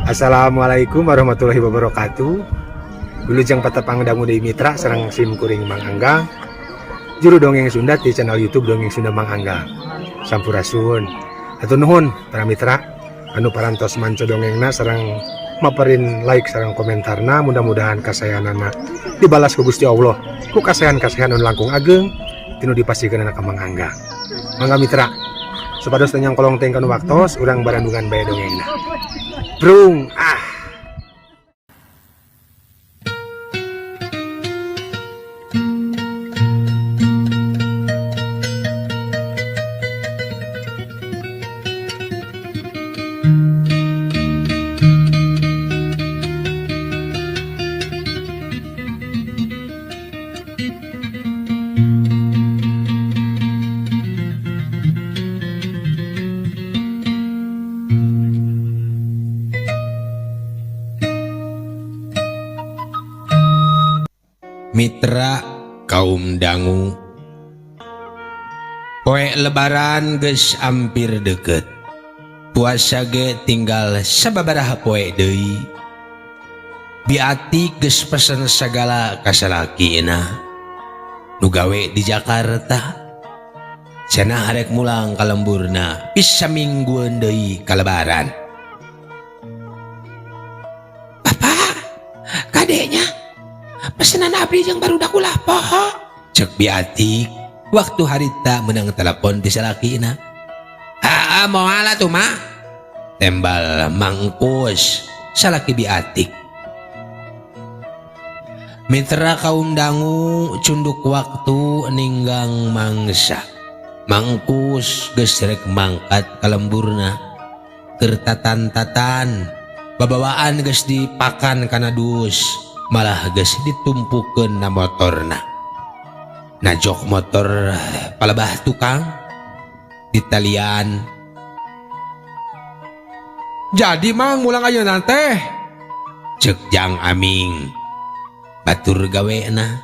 Assalamualaikum warahmatullahi wabarakatuh. Wilujeng patepang dangu deui, mitra, sareng sim kuring Mang Anggang, juru dongeng Sunda di channel YouTube Dongeng Sunda Mang Anggang. Sampurasun. Hatur nuhun para mitra anu parantos manco dongengna sareng maperin like sareng komentarna. Mudah-mudahan kasayanana dibalas ku Gusti Allah ku kasayan-kasayan anu langkung ageng ti nu dipasihkeun ka Mang Anggang. Mangga mitra, supados teu nyangkolong teuing kana waktos, urang barandungan bae dongengna. Brung ah. Mitra kaum dangu, poe lebaran geus hampir deket, puasa ge tinggal sababaraha poe deui. Biati geus pesen sagala ka salakina nu gawe di Jakarta. Cenah arek mulang ka lemburna bisa mingguan deui ka lebaran. Bapak, kadenya pesenan abdi jeung barudak ulah poho, cek Biati waktu harita menang telepon di salakina. "Haa, moal atuh mah," tembal Mangkus, salaki Biatik. Mitra kaum dangu, cunduk waktu ninggang mangsa. Mangkus geus rek mangkat ka lemburna. Keur tatan-tatan, babawaan geus dipakan kana dus, malah geus ditumpukeun na motorna. Na jok motor palebah tukang ditalian. Jadi Mang mulang ayeuna teh? Cek Jang Aming, batur gawena.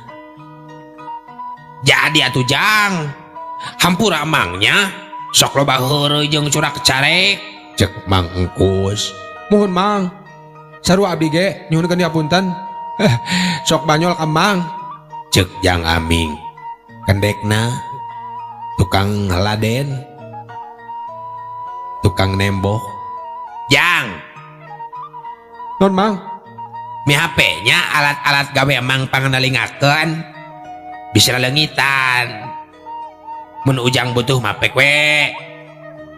Jadi atuh, Jang. Hampura mangnya, sok loba heureuy jeung curak carek, cek Mang Engkus. Muhun, Mang. Sarua abdi ge nyuhunkeun dihapunten. Sok banyol ka Mang. Cek Jang Aming. Kendekna tukang laden, tukang nembok. Jang. Non, Mang? Mi HP-nya alat-alat gawe emang pangenalingakeun bisa lelengitan. Mun Ujang butuh mah pek we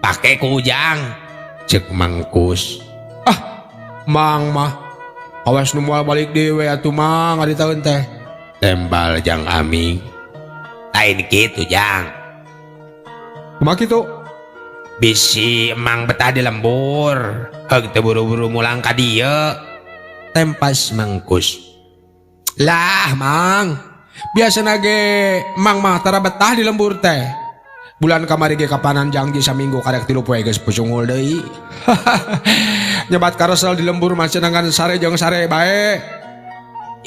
pake ku Ujang, cek Mangkus. Ah, Mang mah awas nu moal balik deui atuh Mang ari taun teh. Tembal Jang Aming. Lain kitu, Jang. Kumaha kitu? Bisi emang betah di lembur, heug teu buru-buru mulang ka dieu, tempas Mangkus. Lah, Mang. Biasana ge Mang mah tara betah di lembur teh. Bulan kamari ge kapanan janji saminggu, karek 3 poe geus pucungul deui. Nyebat karesel di lembur mah cenah ngan sare jeung sare bae.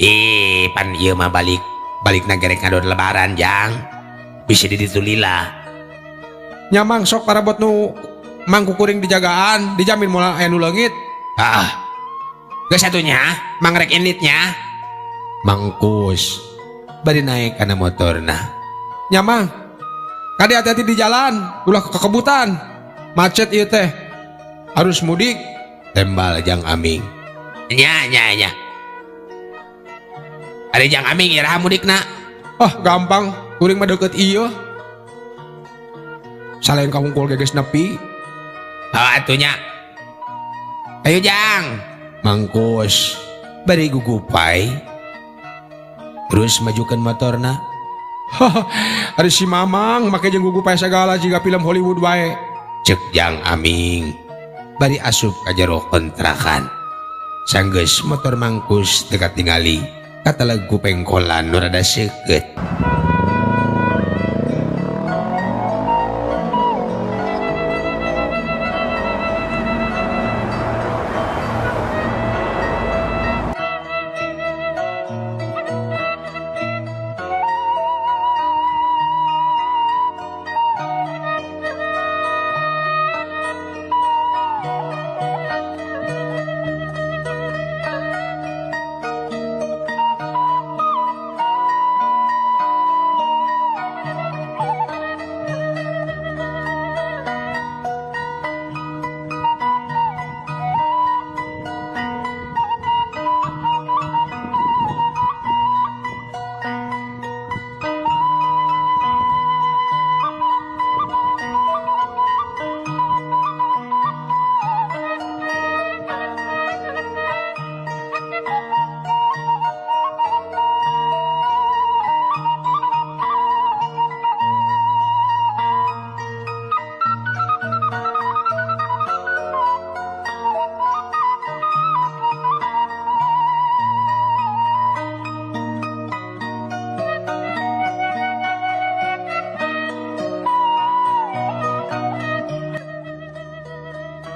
Ih, pan ieu mah balik balik gerek ngadon lebaran, Jang. Bisa di ditu lila. Nya Mang, sok parabot nu Mang kukuring dijagaan, dijamin moal aya nu leungit. Ah. Geus satunya, Mang rek inditnya. Mangkus bari naik kana motorna. Nya Mang. Kade hati-hati di jalan, ulah kekebutan. Macet ieu teh. Harus mudik. Tembal Jang Aming. Nya nya nya. Ari Jang Aming iraha mudikna? Ah, gampang. Kuring mah deket ieu. Salain kahungkul ge geus nepi. Oh, atunya. Ayo, Jang. Mangkus bari gugupai. Terus majukan motorna. Ari si Mamang make jeung gugupai sagala jiga film Hollywood wae. Cek Jang Aming bari asup ka jero kontrakan. Sanggeus motor Mangkus teu katingali kataleg ku pengkolan nu rada seukeut.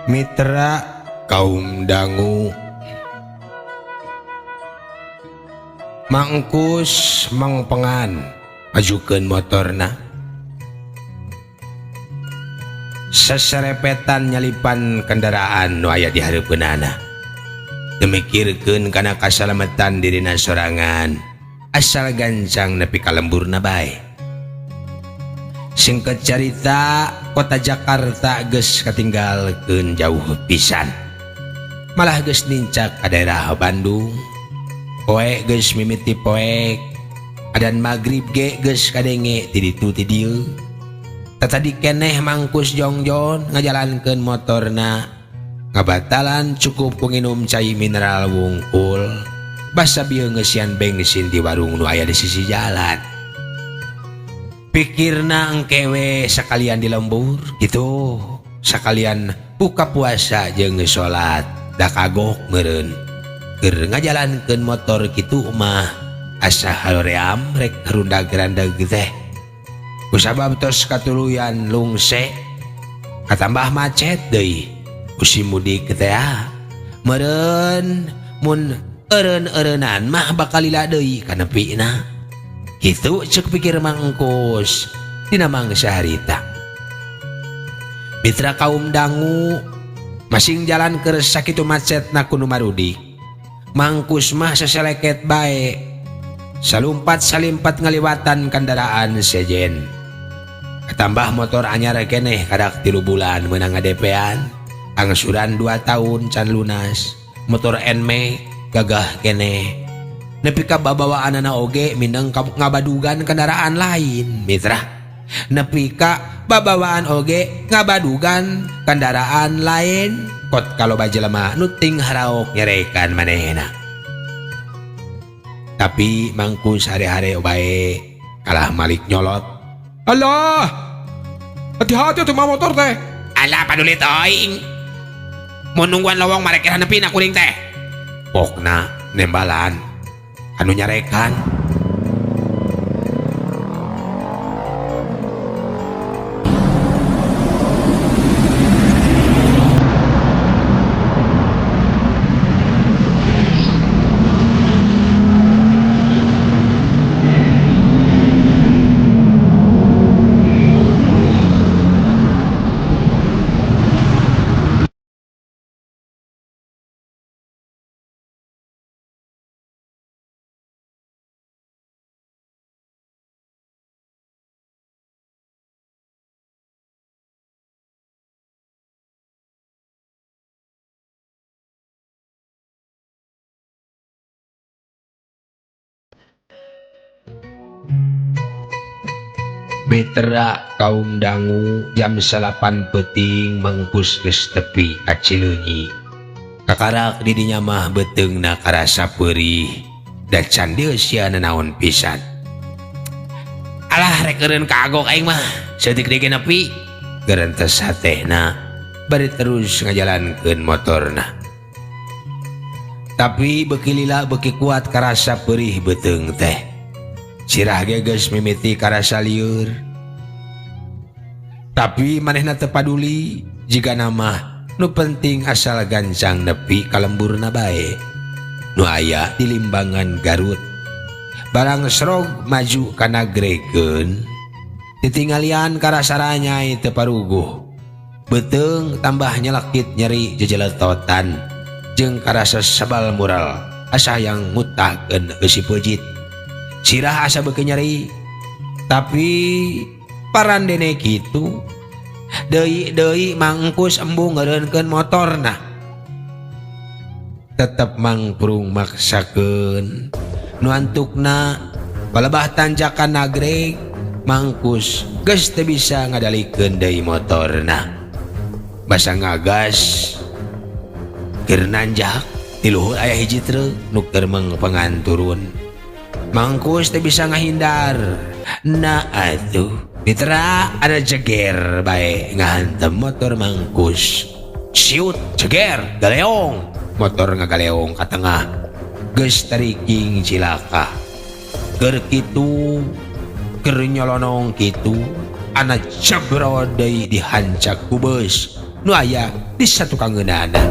Mitra kaum dangu Mangkus mangpengan majukeun motorna seserepetan nyalipan kendaraan nu aya di hareupeunana teu mikirkeun kana kasalametan dirina sorangan asal gancang nepi ka lemburna bae. Singkat carita kota Jakarta geus katinggalkeun jauh pisan malah geus nincak ka daerah Bandung. Poe geus mimiti poek adan magrib ge geus kadenge ti ditu ti dieu. Tatadi keneh Mangkus jongjon ngajalankeun motorna ngabatalan cukup ku nginum cai mineral wungkul basa bieu ngeusian bensin di warung nu aya di sisi jalan. Pikirna engke we sakalian di lembur gitu sakalian buka puasa jeung salat da kagok meureun. Keur ngajalankeun motor kitu mah asa haroream rek rundag-randag teh. Kusabab tos katuluyan lungse katambah macet deui musim mudik teh meureun mun eureun-eureunan mah bakal lila deui ka nepina. Kitu ceuk pikir Mangkus dina mangsa harita. Mitra kaum dangu masing jalan keur sakitu macetna ku nu marudik. Mangkus mah seseleket bae salumpat salimpat ngaliwatan kendaraan sejen. Katambah motor anyar keneh kadak 3 bulan meunang ngadepean angsuran 2 tahun can lunas motor NM gagah keneh nepi ka babawaanana oge mindeng ngabadugan kendaraan lain. Mitra nepi ka babawaan oge ngabadugan kendaraan lain kot kaloba jelema nu ting haraok nyerekan manehna. Tapi Mangkus hare-hare bae kalah malik nyolot. Alah, hati-hati atuh mah motor teh. Alah paduli teuing. Mun nungguan lowong marek nepi na kuring teh. Pokna nembalan anu nyarekan. Mitra kaum dangu jam 9 peuting Mangkus geus tepi ka Cileunyi. Kakarak di dinya mah beuteungna karasa peurih da can dieusian nanaon pisan. Alah rek eureun kagok aing mah saeutik deui ge nepi. Gerentes hatena bari terus ngajalankeun motorna. Tapi beuki lila beuki kuat karasa peurih beuteung teh. Sirah ge geus mimiti karasa lieur. Tapi manehna teu paduli jigana mah nu penting asal gancang nepi ka lemburna bae. Nu aya di Limbangan Garut. Barang serog maju kana gregeun ditinggalian karasaranyai teu paruguh. Beuteung tambah nyelekit nyeri jejeletotan jeung karasa sebal mural asa hayang ngutahkeun eusi peujit. Sirah asa beuki nyeri tapi parandene kitu deui-deui Mangkus embung ngeureunkeun motorna. Tetep mangprung maksakeun nu antukna palebah tanjakan nagreg Mangkus geus teu bisa ngadalikeun deui motorna. Basa ngagas keur nanjak di luhur aya hiji truk nu keur mengpengan turun. Mangkus teu bisa ngahindar. Nah atuh mitra ada jeger bae ngahantem motor Mangkus. Siut jeger galeong motor ngagaleong ka tengah geus tariking cilaka. Keur kitu keur nyolonong kitu ana jebro deui dihancak ku beus. nu aya di satukangeunana.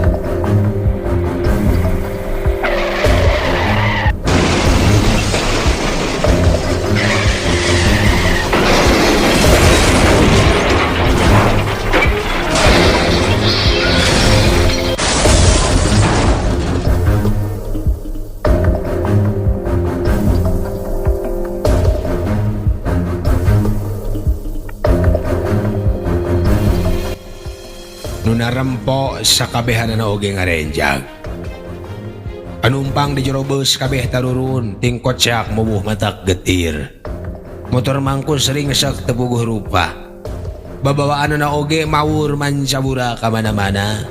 Nu narempo sakabehanana oge ngarenjag. Panumpang di jero beus kabeh tarurun tingkot seak mubuh matak getir. Motor mangkus ringsek teu puguh rupa. Babawaanana oge mawur mancabura ka mana-mana.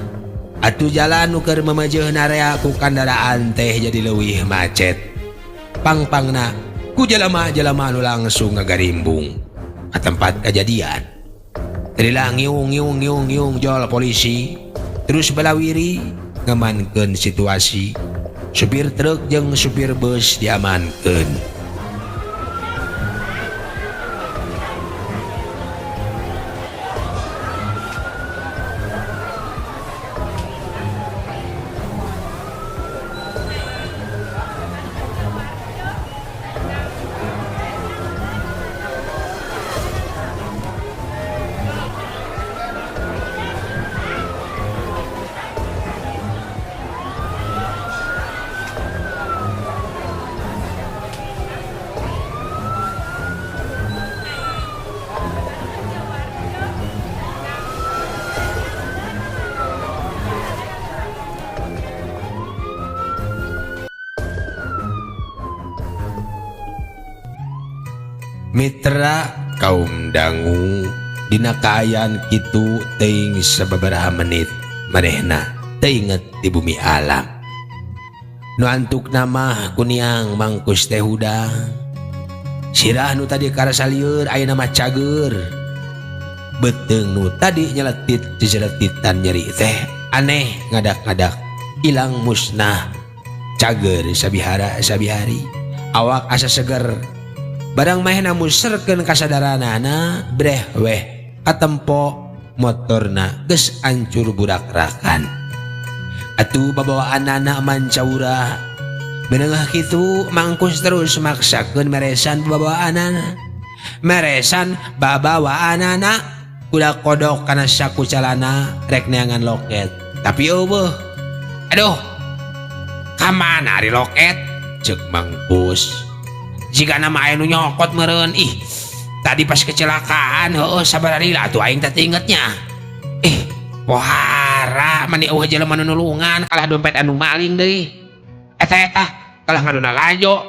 Atuh jalan nu keur memejeuh narea ku kandaraan teh jadi leuwih macet. Pangpangna ku jalama-jalama nu langsung ngagarimbung ka tempat kajadian. Tadilah ngiung ngiung ngiung ngiung jol polisi terus balawiri ngamankeun situasi. Supir truk jeung supir bus diamankeun. Mitra kaum dangu dina kaayaan kitu teuing sababaraha menit manehna teu inget di bumi alam. Nu antukna mah kuniang mangkus teh hudang. Sirah nu tadi karasa lieur ayeuna mah cager. Beuteung nu tadi nyeletit dijeletitan nyeri teh aneh ngadak-ngadak ilang musnah. Cager sabihara sabihari awak asa seger. Barang manehna muserkeun kasadaranana breh weh katempo motorna geus ancur burakrakan. Atuh babawaanana mancaura. Menengah kitu mangkus terus maksakeun meresan babawaanana. Meresan babawaanana kuda kodok kana saku calana rek neangan loket. Tapi eueuh. Aduh. Ka mana ari loket? Ceuk Mangkus. Jika nama aya nu nyokot meureun ih tadi pas kecelakaan heueuh sabaralila atuh aing teh ingetnya. Ih pohara mani eueuh jelema nu nulungan kalah dompet anu maling deui. Eta eta kalah ngadona lajo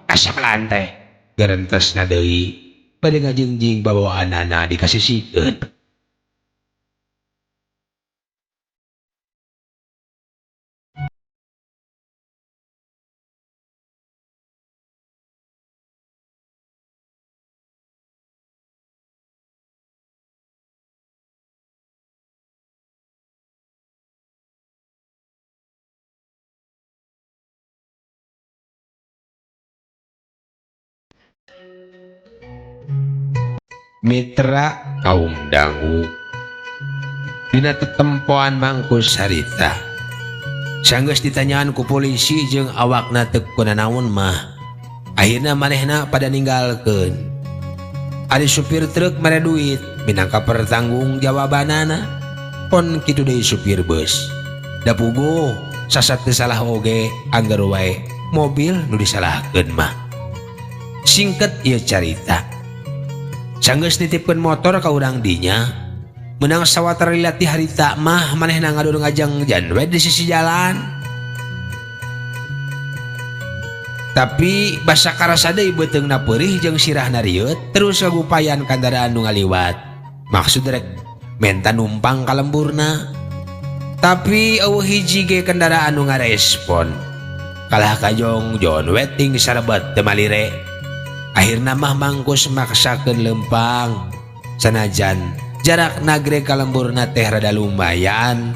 kasamelan teh. Garentesna deui bade ngajingjing babawaanana dikasisikeun. Mitra kaum dangu dina tetempoan mangkus harita sanggeus ditanyaan ku polisi jeung awakna teu kunanaon mah akhirna manehna pada ninggalkeun. Ari supir truk mere duit minangka pertanggungjawabanana pon kitu deui supir bus da puguh sasat teu salah oge angger wae mobil nu disalahkeun mah. Singket ieu carita. Sanggeus nitipkeun motor ka urang dinya, menang sawatara lila ti harita mah manehna ngadon ngajang-jan we di sisi jalan. Tapi basa karasa deui beuteungna peurih jeung sirahna rieut terus ngagupayan kandaraan nu ngaliwat. Maksud rek menta numpang ka lemburna. Tapi eueuh hiji ge kendaraan nu ngarespon. Kalah kajong-jon we ting sarebet teu malire. Akhirna mah mangkus maksakeun lempang. Sanajan jarak nagreg ka lemburna teh rada lumayan,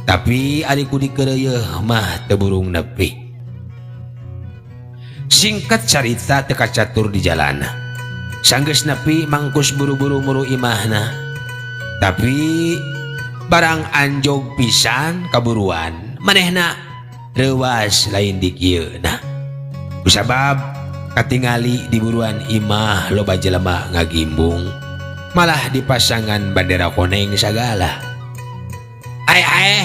tapi ari ku dikeureuyeeh mah teu burung nepi. Singkat carita teu kacatur di jalana. Sanggeus nepi mangkus buru-buru muru imahna. Tapi Barang anjog pisan kaburuan manehna reuas lain di kieuna. Kusabab katingali di buruan imah loba jelema ngagimbung malah dipasangan bandera koneng sagala. Ae ae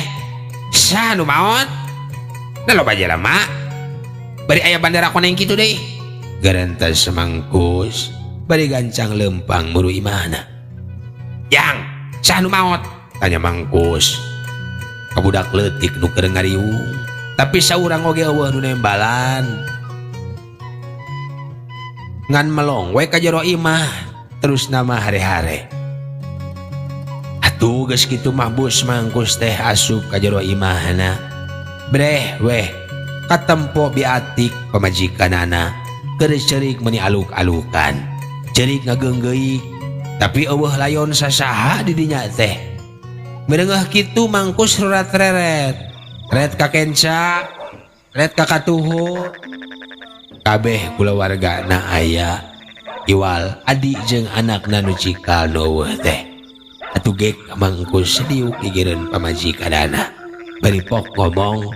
saha nu maot? Da loba jelema bari aya bandera koneng kitu deui. Garantas Mangkus bari gancang lempang muru imahna. Jang, saha nu maot? Tanya Mangkus. Kabudak leutik nu keur ngariung, tapi saurang oge eueuh nu nembalan. Ngan melong we ka jero imah, terus nama hare-hare. Atuh geus kitu mah bus Mangkus teh asup ka jero imahna. Breh weh katempo biatik pamajikanana keur ceurik meuni aluk-alukan. Ceurik ngageunggeui, tapi eueuh layon sasaha di dinya teh. Mereungeuh kitu Mangkus rurat-reret. Ret ka kenca, ret ka katuhu. Kabeh kulawargana aya. Iwal adi jeung anakna nu cikal nu eueuh teh. Atuh gek Mangkus diuk gigireun pamajikanana. Bari pok ngomong,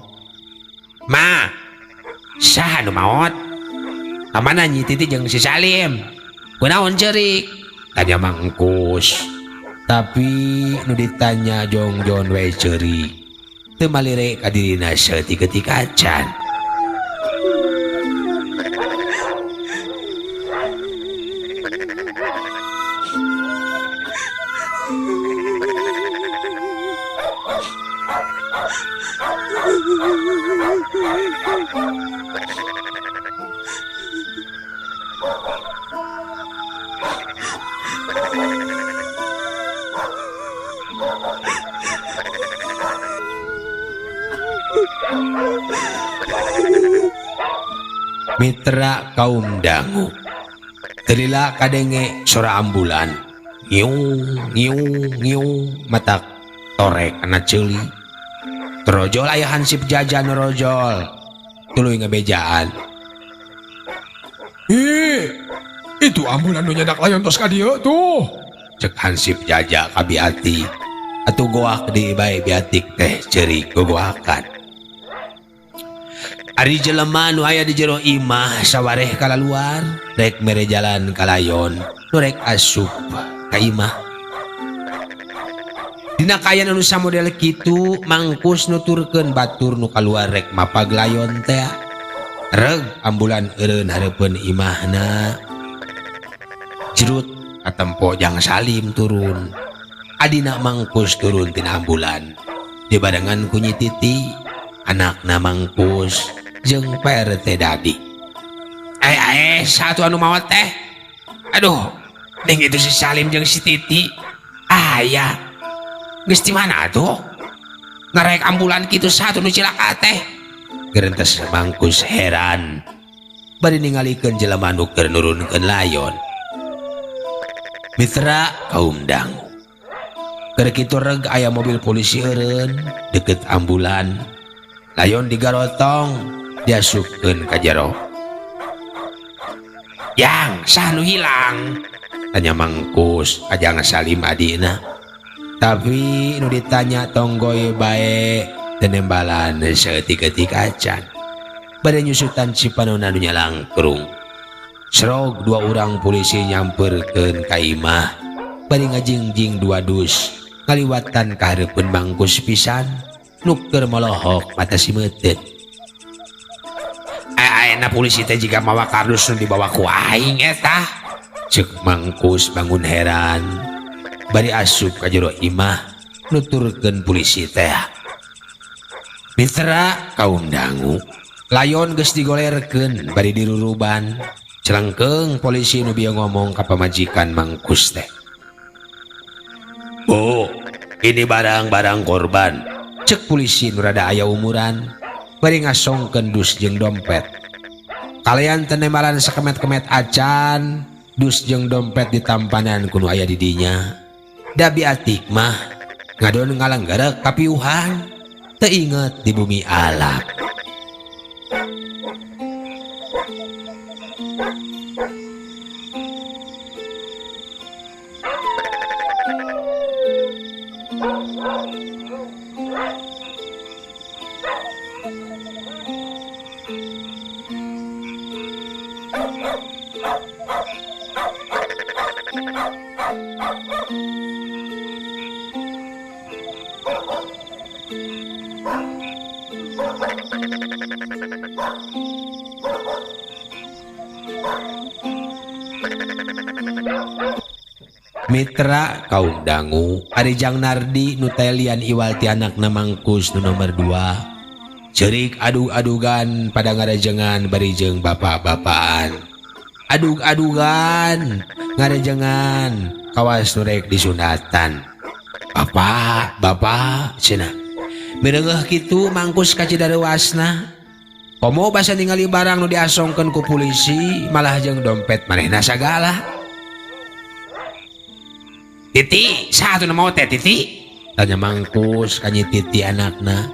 "Ma, saha nu maot? Kamana Nyi Titi jeung si Salim? Kunaon ceurik?" Tanya Mangkus. Tapi nu ditanya jongjon we ceurik. Teu malire ka dirina saeutik-eutik acan. Mitra kaum dangu telila kadenge sora ambulan ngiung ngiung ngiung matak torek kana ceuli terojol aya hansip jajan rojol tuluy ngebejaan. Ih, itu ambulan nu nyedak layon tos ka dieu tuh. Cek hansip jaja ka Biati. Atuh goak deui bae Biatik teh ceurik gogoakan. Ari jelema nu aya di jero imah sawareh kalaluar rek mere jalan kalayon nu rek asup ka imah. Dina kaayaan anu samodel kitu Mangkus nuturkeun batur nu kaluar rek mapag layon teh. Reg ambulan eureun hareupeun imahna. Jerut katempo Jang Salim turun. Adina Mangkus turun tina ambulan. Dibarengan ku Nyi Titi, anakna Mangkus jeung Pak RT Dadi. Ae ae satu anu maot teh. Aduh, ning itu si Salim jeung si Titi. Aya. Geus di mana atuh? Ngarek ambulan kitu satu nu cilaka teh. Gerentes Mangkus heran. Bari ningalikeun jelema nu keur nurunkeun layon. Mitra kaum dangu. Keur kitu reg aya mobil polisi eureun deket ambulan. Layon digarotong diasupkeun ka jero. Yang saha nu hilang? Tanya Mangkus ka Jang Salim adina. Tapi nu ditanya tonggoy bae teu nembalan saeutik-eutik acan. Bade nyusutan cipanona nu nyalangkrung. Serog dua urang polisi nyamperkeun ka imah. Bari ngajingjing dua dus ngaliwatan ka hareupeun Mangkus pisan nu keur molohok mata simeuteut. Ayeuna polisi teh jiga mawa kardus nu dibawa ku aing eta. Ceuk Mangkus bangun heran. Bari asup ka jero imah nuturkeun polisi teh. Mitra kaum dangu, layon geus digolerkeun bari diruruban. Celengkeung polisi nu bieu ngomong ka pamajikan Mangkus teh. Bu, ini barang-barang korban. Cek polisi nu rada aya umuran bari ngasongkeun dus jeung dompet. Kalian tenembalan sakemet-kemet acan, dus jeung dompet ditampanan ku nu aya di dinya. Da Biatik mah ngadon ngalanggarek kapiuhan, teu inget di bumi alam. Mitra kaum dangu ari Jang Nardi nu telian iwal ti anakna Mangkus nu nomor 2. Cerik adug-adugan pada ngarejengan bari jeung bapak-bapaan. Adug-adugan ngarejengan kawas nu rek disunatan. Bapak, bapak cenah. Mireungeuh kitu Mangkus kacida reuasna. Komo basa ningali barang nu diasongkeun ku polisi malah jeung dompet manehna sagala. Titi, saha nu maot teh Titi? Tanya Mangkus ka Nyi Titi anakna.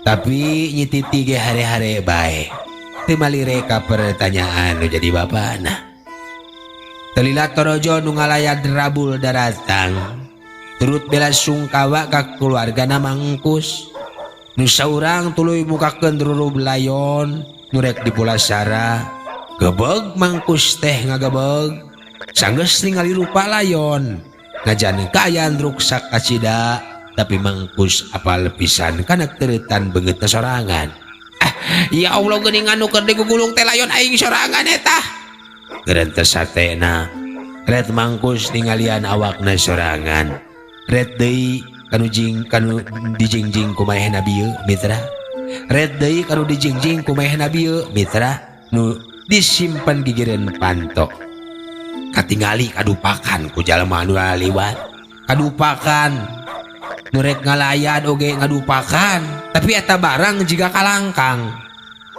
Tapi Nyi Titi ge hare-hare bae. Teu malire ka pertanyaan nu jadi bapana. Telila torojo nu ngalayad rabul daratang. Turut bela sungkawa ka keluargana Mangkus. Nu saurang tuluy mukakeun rurub layon nu rek dipulasara. Gebeg Mangkus teh ngagebeg. Sanggeus ningali rupa layon. Ngajan kaayaan ruksak kacida, tapi Mangkus apal pisan kana teuretan beungeutna sorangan. Ah, ya Allah geuningan nu keur digugulung teh layon aing sorangan eta. Gerentes hatena. Ret Mangkus ningalian awakna sorangan. Ret deui kanu jing kanu dijingjing ku manehna bieu mitra. Ret deui kanu dijingjing ku manehna bieu mitra nu disimpen gigireun panto. Katingali kadupakan ku jalma anu laliwat. Kadupakan nu rek ngalayan oge ngadupakan, tapi eta barang jiga kalangkang.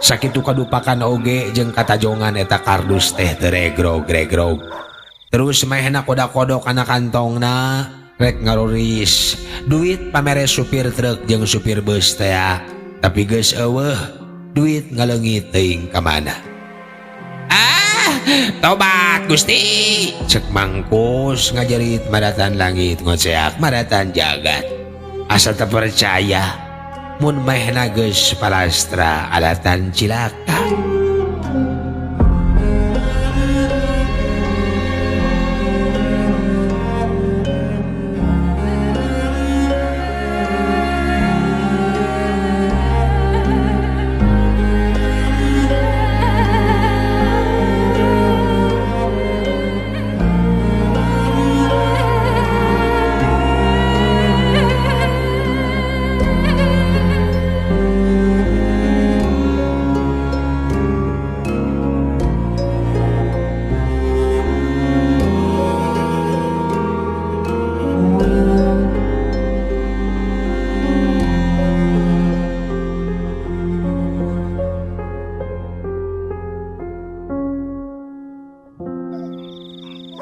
Sakitu kadupakan oge jeung katajongan eta kardus teh teu regrog-regrog. Terus manehna kodak-kodok kana kantongna rek ngaroris duit pamere supir truk jeung supir bus teh, tapi geus eueuh duit ngaleungit teuing ka mana. Ah, tobat Gusti, cek Mangkus ngajerit maratan langit ngoceak maratan jagat. Asa teu percaya mun manehna geus palastra alatan cilaka.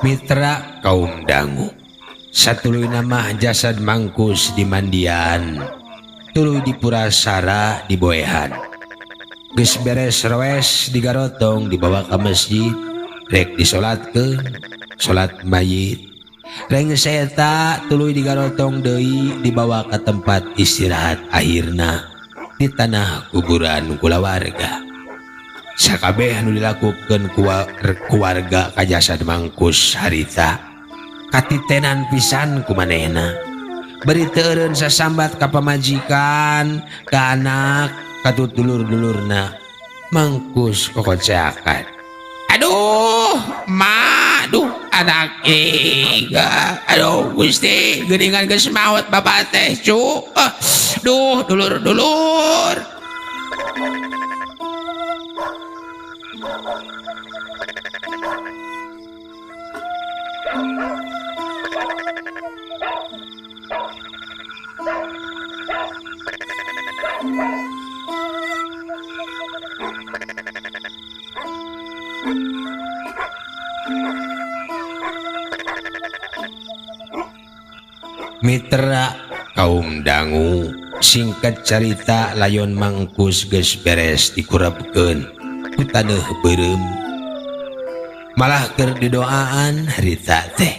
Mitra kaum dangu satuluyna mah jasad Mangkus di mandian tuluy dipurasara di boehan. Geus beres roes digarotong dibawa ka masjid rek disolatkeun salat mayit. Rengse eta tuluy digarotong deui dibawa ka tempat istirahat akhirna di tanah kuburan kulawarga. Sakabeh nu dilakukeun keluarga ka jasad Mangkus harita katitenan pisan ku manehna. Bari teu eureun sasambat ka pamajikan, ka anak, ka dulur-dulurna. Mangkus kokoceakan. Aduh, ma, aduh anak iga. Aduh Gusti, geuningan geus maot bapak teh cu. Duh, dulur-dulur. Mitra kaum dangu singkat carita layon Mangkus geus beres dikurebkeun ku taneuh beureum. Malah keur didoaan harita teh.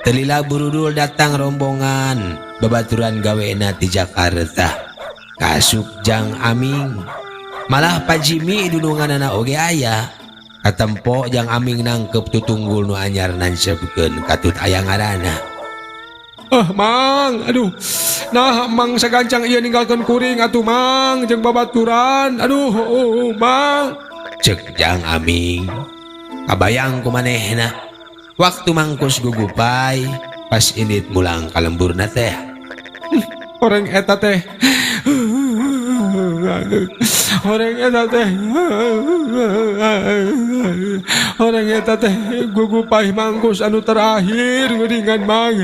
Telila burudul datang rombongan babaturan gawena ti Jakarta. Kasup Jang Aming. Malah Pak Jimmy dununganana oge aya. Katempo Jang Aming nangkep tutunggul nu anyar nancepkeun katut aya ngaranna. Ah, Mang, aduh. Nah, Mang sagancang ieu ninggalkeun kuring atuh Mang jeung babaturan. Aduh, oh, Mang. Cek Jang Aming. Kabayang ku manehna. Waktu Mangkus gugupai pas indit mulang ka lemburna teh. Orang eta teh. Orang eta teh. Orang eta teh gugupai Mangkus anu terakhir geuningan Mang.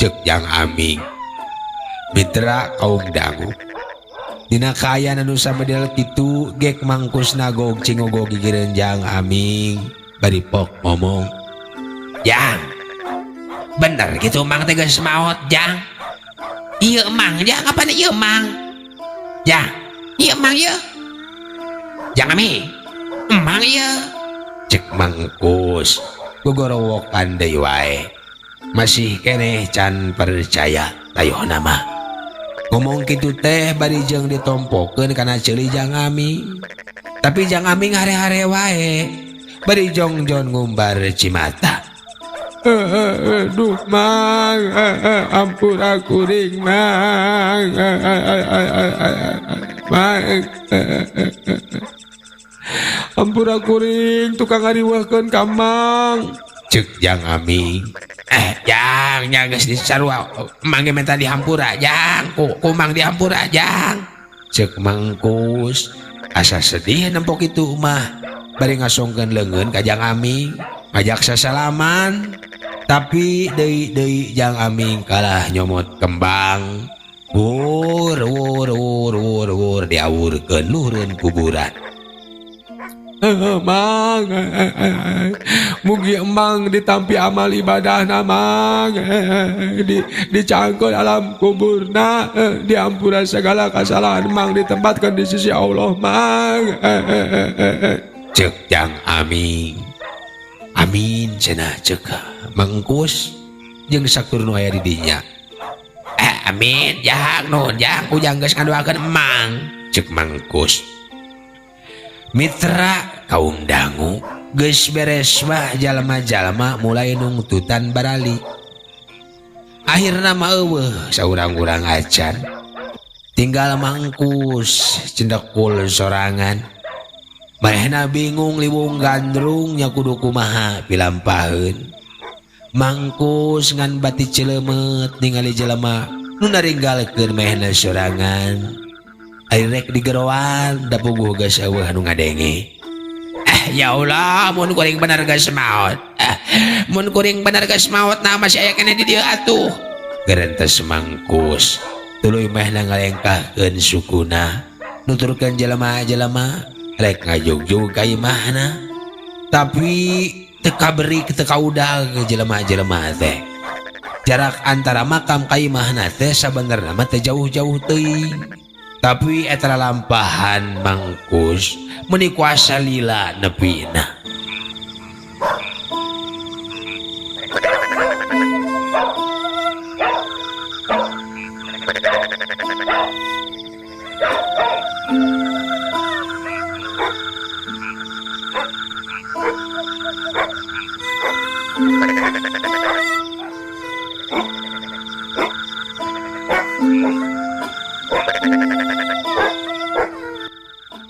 Cek Jang Aming. Mitra kaum dangu. Dina kaayaan anu samedel kitu gek Mangkus nagog cingogo gigireun Jang Aming bari pok ngomong. Jang, bener gitu Mang teh geus maot Jang. Ieu Mang Jang, apa ieu Mang? Jang, ieu Mang ieu. Jang Aming, Mang ieu. Cek Mangkus gogorowokan deui wae. Masih keneh can percaya tayohna mah. Ngomong kitu teh bari jeung ditompokeun kana ceuli Jang Aming. Tapi Jang Aming hare-hare wae. Bari jongjon ngumbar cimata. Duh Mang, ampura kuring Mang. Mang. Ampura kuring tukang ngariweuhkeun ka Mang. Cek Jang Aming. Jang, nya geus disarua Mang ge minta dihampura Jang, ku Mang dihampura Jang. Cek Mangkus asa sedih nempok itu mah. Bari ngasongkeun leungeun ka Jang Aming, ngajak sasalaman. Tapi deui-deui Jang Aming kalah nyomot kembang. Wur wur wur wur wur diawurkeun luhureun kuburan. Mang, mugi emang ditampi amal ibadahna Mang, dicangkul alam kuburna, diampura segala kesalahan Mang, ditempatkan di sisi Allah Mang. Cek Jang Aming. Amin cenah cek Mangkus jeung sakur nu aya di dinya. Amin Jang, nuhun Jang, ujang geus ngadoakeun Mang. Cek Mangkus. Mitra kaum dangu geus beres mah jalma-jalma mulai nungtutan barali. Akhirna mah eueuh saurang-urang acan. Tinggal Mangkus cendekul sorangan. Manehna bingung liwung gandrung nya kudu kumaha pilampaheun. Mangkus ngan bati celemet ningali jelema nu naringgalkeun manehna sorangan. Ari rek digeroan da puguh geus eueuh anu ngadenge. Ya Allah, mun kuring bener geus maot. Mun kuring bener geus maot nah masih aya keneh di dieu atuh. Gerentes Mangkus tuluy mehna ngalengkahkeun sukuna, nuturkeun jelema-jelema rek ngajugjug ka imahna. Tapi teu kaberi teu kaudag jelema-jelema teh. Jarak antara makam ka imahna teh sabenerna mah teu jauh-jauh teuing. Tapi eta lalampahan Mangkus meuni kuasa lila nepina.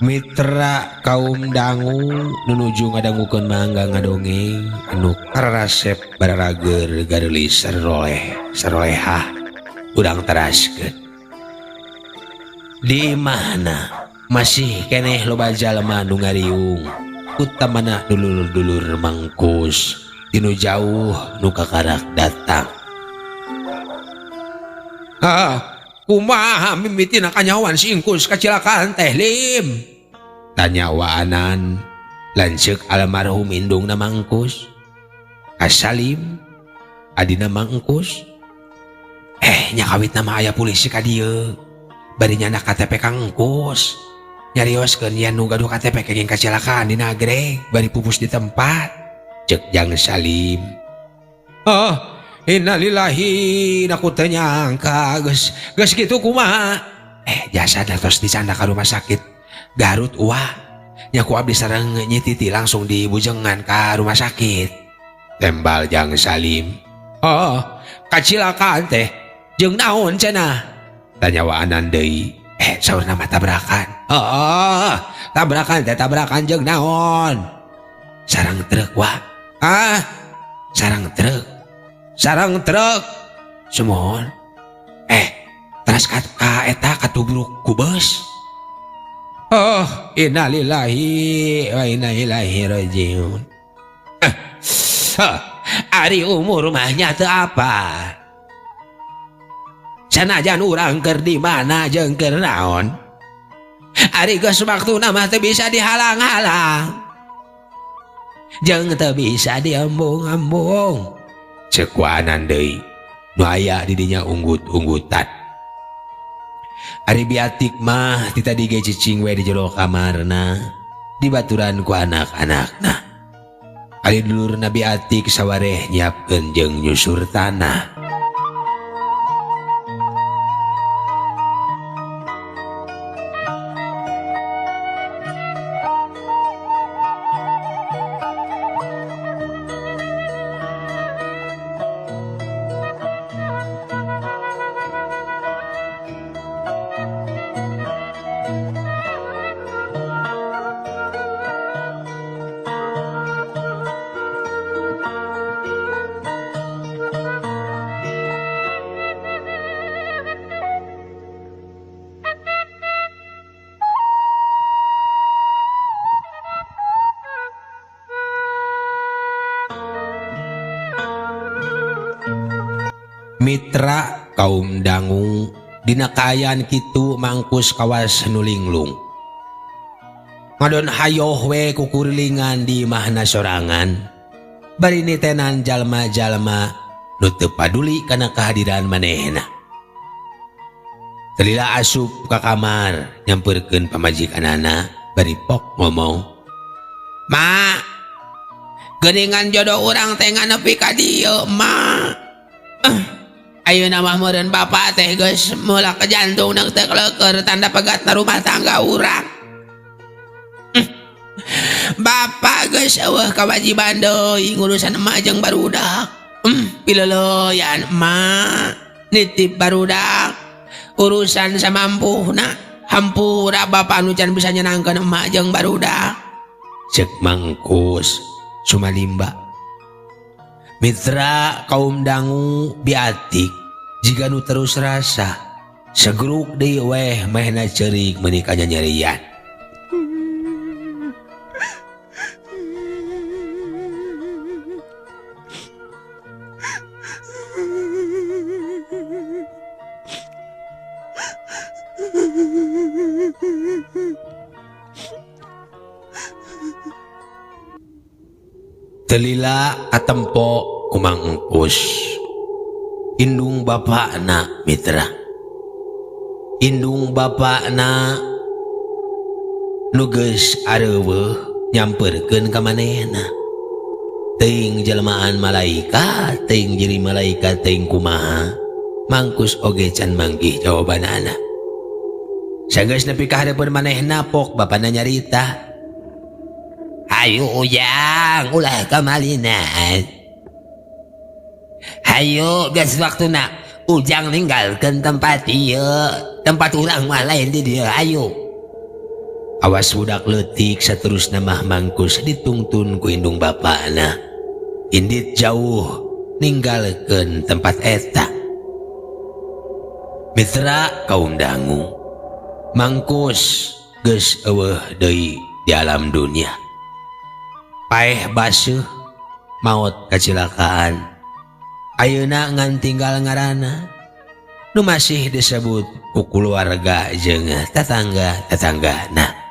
Mitra kaum dangu nunuju ngadangukeun mangga ngadongeng anu karasep bararager gareulis saroleh sarolehah urang teraskeun. Di imahna masih keneh loba jalma nu ngariung, utamana dulur-dulur Mangkus tinu jauh nu kakarak datang. Kumaha mimitina kanyawan si Ingkus kacilakaan teh Lim? Tanya waanan lanceuk almarhum indungna Mangkus. Kasalim adina Mangkus. Nya kawitna mah aya polisi ka dieu. Bari nyandak KTP Kang Engkus. Nyarioskeun yen nu gaduh KTP kenging kacilakaan di Nagreg bari pupus di tempat. Cek Jang Salim. Oh, innalillahi, aku teu nyangka geus kitu kumaha? Jasa tos dicandak ka rumah sakit Garut uah. Nya ku abdi sareng Nyi Titi langsung dibujengan ka rumah sakit. Tembal Jang Salim. Oh, kacilakaan teh jeung naon cenah? Tanya waanan deui. Saurna mah tabrakan. Oh, tabrakan teh tabrakan jeung naon? Sarang truk wa. Ah, sarang truk. Sarang truk. Sumuhun. Teras ka eta katubruk ku beus. Oh, innalillahi wa inna ilaihi rajiun. Ari umur mah nya teu apa. Sanajan urang keur di mana jeung keur naon. Ari geus waktuna mah teu bisa dihalang-halang. Jeung teu bisa diembung-embung. Ceuk waanan deui nu aya di dinya unggut-unggutan. Ari Biatik mah ti tadi ge cicing we di jero kamarna dibaturan ku anak-anakna. Ari dulurna Biatik sawareh nyiapkeun jeung nyusur tanah. Mitra kaum dangu dina kaayaan kitu mangkus kawas nu linglung. Ngadon hayoh we kukurilingan di imahna sorangan. Bari nitenan jalma-jalma nu teu paduli kana kehadiran manehna. Telila asup ka kamar nyamperkeun pamajikanana bari pok ngomong. Ma, geuningan jodoh urang teh nganepi ka dieu, Ma. Ayeuna mah meureun bapa teh geus mulak ke jantung neuk teh kleukeur tanda pegatna rumah tangga urang. Bapa geus eueuh kawajiban deui ngurusan emak jeung barudak. Pileuleyan emak nitip barudak urusan samampuhna hampura bapa nu can bisa nyenangkeun emak jeung barudak. Ceuk Mangkus Sumalimba. Mitra kaum dangu Biatik jiga nu terus rasa segeruk deui weh mehna ceurik meuni kanyanyerian. Telila katempo ku Mangkus indung bapakna mitra. Indung bapakna nu geus areuweuh nyamperkeun ka manehna. Teuing jelmaan malaikat, teuing jiri malaikat, teuing kumaha. Mangkus oge can manggih jawabanana. Sageus nepi ka hareupeun manehna pok bapana nyarita. Hayu ujang ulah kamalinan. Hayu geus waktuna ujang ninggalkeun tempat ieu, tempat urang mah lain di dieu hayu. Awas budak leutik saterusna mah Mangkus ditungtun ku indung bapana. Indit jauh ninggalkeun tempat eta. Mitra kaum dangu, Mangkus geus eueuh deui di alam dunia. Paeh baseuh maot kacilakaan. Ayeuna ngan tinggal ngaranna nu masih disebut ku kulawarga jeung tetangga-tetanggana.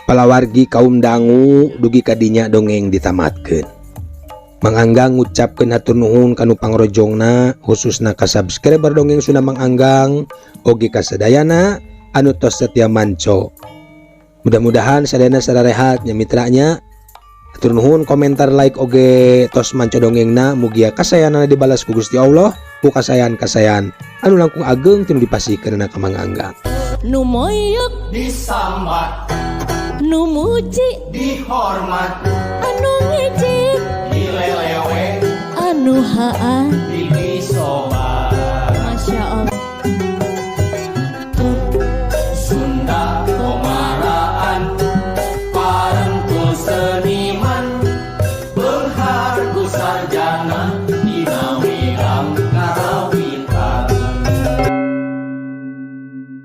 Palawargi kaum dangu, dugi kadinya dongeng ditamatkeun. Mang Anggang ngucapkeun hatur nuhun kanu pangrojongna, khususna ka subscriber Dongeng Sunda Mang Anggang oge ka sadayana anu tos setia manco. Mudah-mudahan sadayana sararehat nya, mitranya. Hatur nuhun komentar, like, oge tos manco dongengna. Mugia kasayanana dibalas ku Gusti Allah ku kasayan-kasayan anu langkung ageng tinu dipasihkeun ka Mang Anggang. Nu moyok disambat, nu muji dihormat, anu ngejek dilelewe, anu haa di